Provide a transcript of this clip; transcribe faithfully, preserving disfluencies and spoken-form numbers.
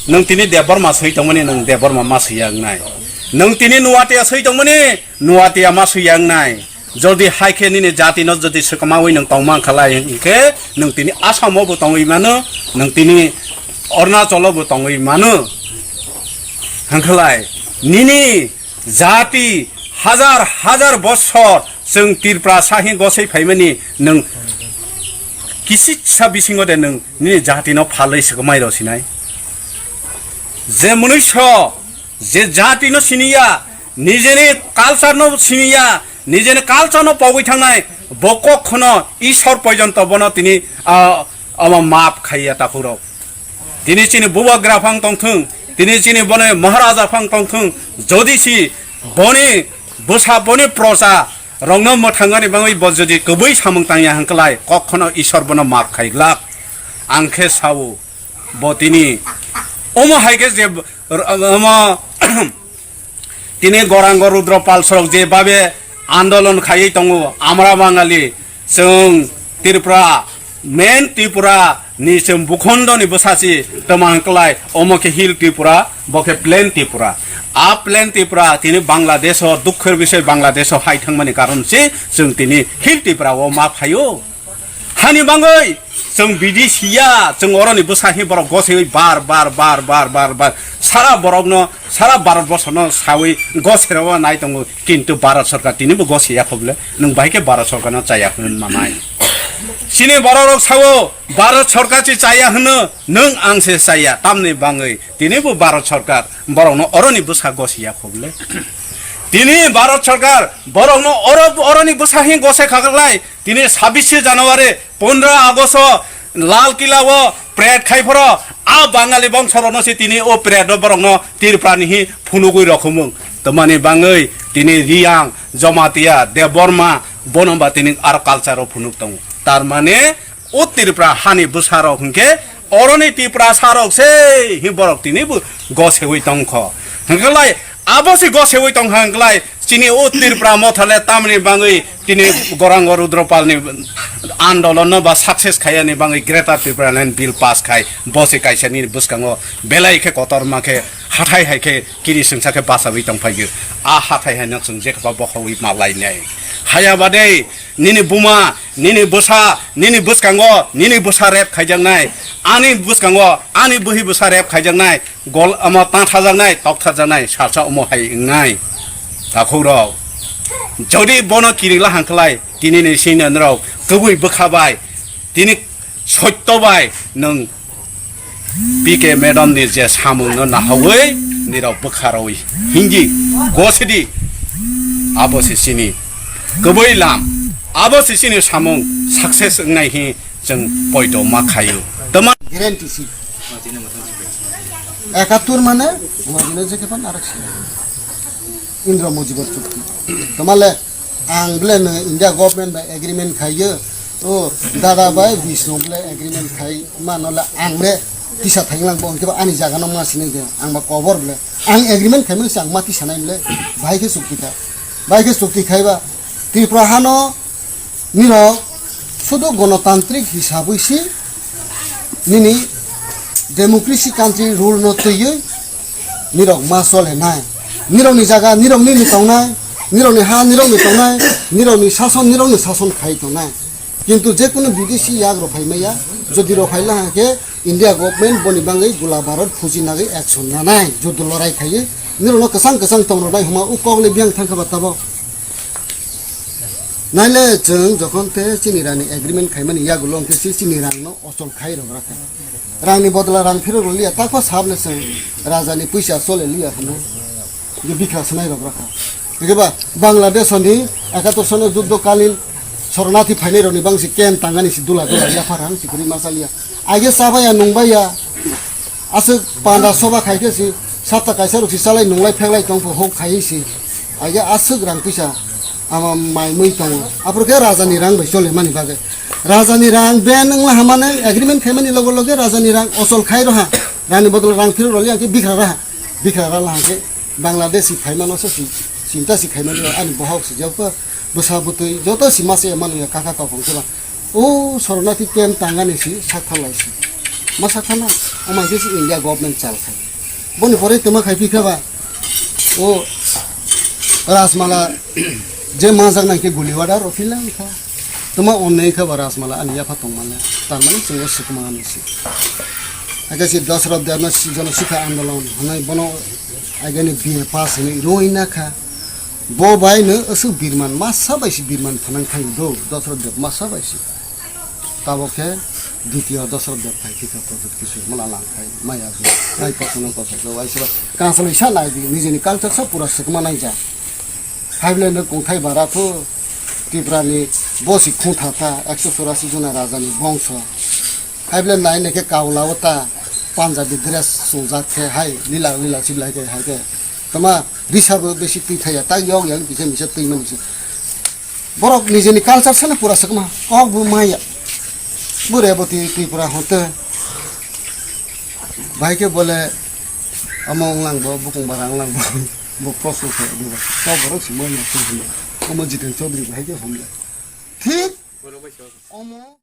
Nwng tini Debbarma swi tongmani, nwng Debbarma ma swi ya wngnai. Nwng tini Nuatia swi tongmani, Nuatia ma swi ya wngnai. Jodi hai khe nini jati no jodi swkamawi nwng tongma khalai hinkhe, nwng tini Assam o bo tongwi mano, nwng tini Arunachal o bo tongwi mano. Hwnkhalai nini jati hajar hajar bosor chwng Tripura sahi gosei phaimani, nwng kisisa bisingo de nwng nini jati no phalwi swkamai rw sinai. Je mwnwiso je jati no siniya, nijeni culture no siniya, nijeni culture no pogwi thangnai, bo kok khono Isor porjonto bono tini, ah, omo maap khaiya takhurok. Tini chini bubagra phang tongthung, tini chini boni maharaja phang tongthung, jodi si boni bwsa boni proja rokno mwthangani bagwi bo jodi kwbwi samung tangya hwnkhlai, kok khono Isor bono maap khaiglak. Ang khe sao, bo tini omo hai khe je, omo, tini Gorango Rudra Pal sorok je babe andolon khaiwi tongo, amra Bangali, chwng Tripura, main Tripura ni chwng bukhondo ni bwsa si twmang klai, omo khe Hill Tripura, bo khe Plain Tripura. A Plain Tripura tini Bangladesh o, dukkhor bisoi Bangladesh o hai thangmani karon se chwng tini Hill Tripura o ma phaio. Hani bangwi chwng bidi siya, chwng oroni bwsa hi borok goseiwi bar, bar, bar, bar, bar, bar, sara borokno, sara Bharat borshono sawi gosero nai tongo, kintu Bharat sorkar tinibo goseiya khoble, nwng bahai khe Bharat sorkarno chaya hwn manai. Chini bororok sao, Bharat sorkar se chaya hwno, nwng ang se chaya, tamni bangwi tinibo Bharat sorkar borokno oroni bwsa goseiya khoble. Tini Bharat sorkar borokno oro, oroni bwsa hi gose khaklai, tini sabbish January, pondro August o Lal Killa o parade khai phoro, a Bangali bongso rokno se tini o parade o borokno Tripura ni hi phunugwi rokhumung. Tamani bangwi tini Riyang, Jamatia, Debbarma, bono ba tini aro culture o phunuk tongo. Tar mane o Tripura hani bwsa rok hinkhe oroni Tripura sa rok se hi borok tini bo gosewi tongkho. Hinkhe lai abo se gosewi tongkha hinkhe lai chini o Tripura motha le tamni bangwi tini Gorango Rudropal ni andolon no ba success khayani bangwi Greater Tripura Land Bill pass khai, bo se kaisa nini bwskango belai khe kotorma khe hathai hai khe kiri sengsa khe bachawi tongphaiyo. A hathai hai no chwng jekha bokhogwi ma lainai. Haya bade nini buma, nini bwsa, nini bwskango, nini bwsa rep khaijaknai, ani bwskango, ani bwhi bwsa rep khaijaknai, gol, omo tangthajaknai, tokthajaknai, salsa omo hai wngnai. Takhukrok, jodi bono kirila hangkhlai, tini ni sini norok kwbwi bwkha bai, tini sotto bai nwng P K madam ni je samung no nahawi nirok bwkha rawi hingi gosidi, abo se chini kwbwi lam, abo se chini samung success wngnai hi chwng poito ma khaio. Tama guarantee si. Ekattur mane, wajine je kepan arak si. Indra Mujibor chukti. Tamale ang ble no India government bai agreement khaiyo. O dada bai Vishnu ble agreement khai mano le ang le tisa thanglang bo hwnkhe ba ani jaga no ma sinai de ang ba kobor ble. Ang agreement khaimani se ang ma tisa nai ble. Bai khe chukti kha. Bai khe chukti khai ba Tripura hano nirok sudu gonotantrik hisabwi si nini democracy country rule no twiwi nirok ma chole nai. Nirok ni jaga nirok nini tongnai, nirok ni ha nirok ni tongnai, nirok ni sason nirok ni sason khai tongnai. Kintu je kunu bidesi yak rok phai maya, jodi rok phai laha khe India government boni bangwi gula barot phuji nagwi action nanai, jodi lorai khaiwi nirok no kwchang kwchang tong rwnai huma u kok le biyang thang kha ba tabok. Naile chwng jokhon te chini rani agreement khaimani yagulo hwnkhe si chini rang no ochol khai rok rakha. Rang ni bodol rang phirok rw liya, takwa sab le chwng raja ni puisa chole liya hwnwi je bikha swnai rok rakha. Hwnkhe ba Bangladesh ni ekator sono juddo kalin sornathi phainai rok ni bangsi ken tangani si dula dula yaphar hang si kwrwi ma chaliya. Aige chabaya nungbaya. Aswk panda soba khai khe si, sapta kaisa rok si chalai nunglai pheklai tong pho hok khai si. Aige aswk rang puisa ama mai mui tongo. Aphuru khe raja ni rang bai chole mani bagwi. Raja ni rang ben wngla hamane agreement khaimani loge loge raja ni rang ochol khai roha. Rang ni bodol rang phirok roli ang khe bikra raha. Bikra rala hang khe Bangladesh si phaimano se si, chinta si khaimani ani bohok si joto bwsa bwtwi joto si mase manu ya kaka kok hong khe ba. O sornathi kem tangani si sak thalai si. Masa khana, omo khe se India government chal khai. Boni pore tuma khai phi kha ba? O Rajmala je majak nai khe guli wada ro philang kha. Tuma onnai kha ba Rajmala ani yapha tong male. Tar mane chungo sukma ani se. Ake se Dosrot Debno si jono sikha andolon hanai bono ageni B A pass hinwi roi na kha. Bo bai no asuk birman masa bai si birman phanang thang do Dosrot Deb masa bai si. Tabok khe ditiyo Dosrot Deb phai khe kha Pradyot Kishore mala lang khai maya ju. Nai kosono koso jo waisa ba. Kansalwi sa nai di nijini culture sa pura sukma nai ja. Haible no kungthai bara phu Tripura ni bosi khungtha ta ekso churasi jona raja ni bongso. Haible nai ne khe kaula o ta Punjabi dress sungjak khe hai lila lila chiblai khe hai khe. Tama risa bo besi twi thaya ta yok yang kisa misa twi mani se. Borok nijini culture sana pura sakma kok bo maya. Bure bo twi twi pura hote. Bai khe bole amo onglang bo bukung bara onglang bo. Bo kosong khe bo. Ko borok si maya khe hum. Omo Jiten Chaudhary bai khe hum. Thik. Omo.